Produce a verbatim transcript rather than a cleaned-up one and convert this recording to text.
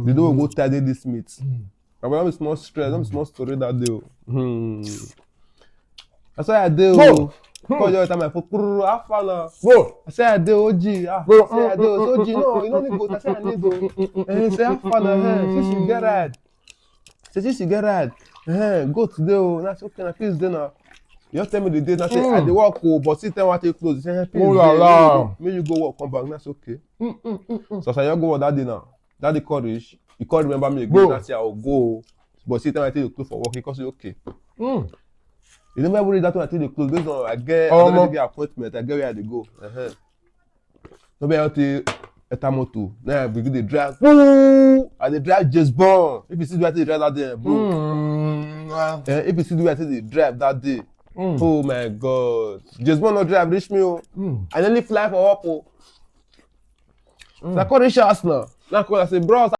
The day we go tie dey this meet. My brother, be small stress, no be small story that day o. Hmm. I say I dey o. Call your time, I put, "Kururu, how far now?" Bro, I say I dey O G. Ah, say I dey O G. No, you no need goat. I say I need o. And he say, "How far now? Eh, since you get ride." Say, "Since you get ride, eh, goat dey o." Na say, "Okay, na peace dey now." You just tell me the date. Na say, "I dey work o, but see time wey I take close." He say, "Eh, peace dey. Make you go work, come back." Na say, "Okay." So as I just go work that day now, that day call reach, he come remember me again. Bro. Na say I go go. But see time wey I take dey close for work, he come say, "Okay." You never even reach that time wey I take dey close. Based on I get, I don get appointment, I get where I dey go. Uh-huh. No be I take enter motor. Now I begin dey drive. Woo! I dey drive James Bond. If you see the way I take dey drive that day, bro. Eh, if you see the way I take dey drive that day. Oh my God. James Bond no drive reach me o. I nearly fly for up o. So I come reach house now. Now I call, I say, "Bros,